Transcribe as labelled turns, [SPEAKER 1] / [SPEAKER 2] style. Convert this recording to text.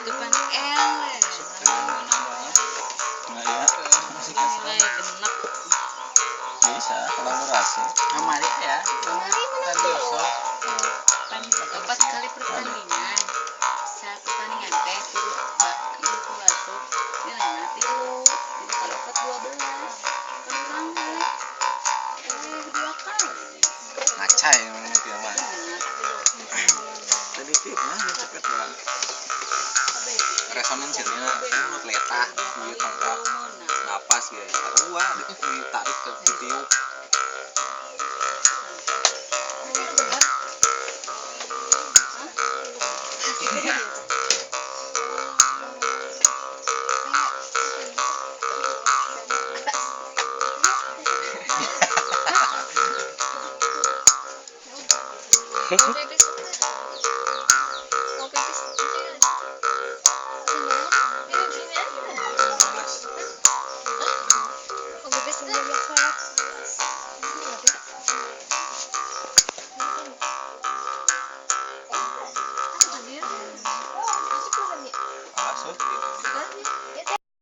[SPEAKER 1] Depan L.
[SPEAKER 2] Nah, iya.
[SPEAKER 1] Nilai genep.
[SPEAKER 2] Bisa kolaborasi.
[SPEAKER 3] Kamari ya.
[SPEAKER 4] Kamari menang tuh.
[SPEAKER 1] Empat kali pertandingan. Saat pertandingan teh tilu asup nilainya tilu. Jadi kalau 4 12. Kan urang dua kali.
[SPEAKER 2] Ngacai memang itu mah. Jadi tipnya ini cepet orang. Resonansinya mulut letah, dia tangkap napas ya. Sarua ditarik ke ditiup.
[SPEAKER 4] Mau pipis. Ini gini aja. Mau pipis sebelum sholat.
[SPEAKER 2] Masuk.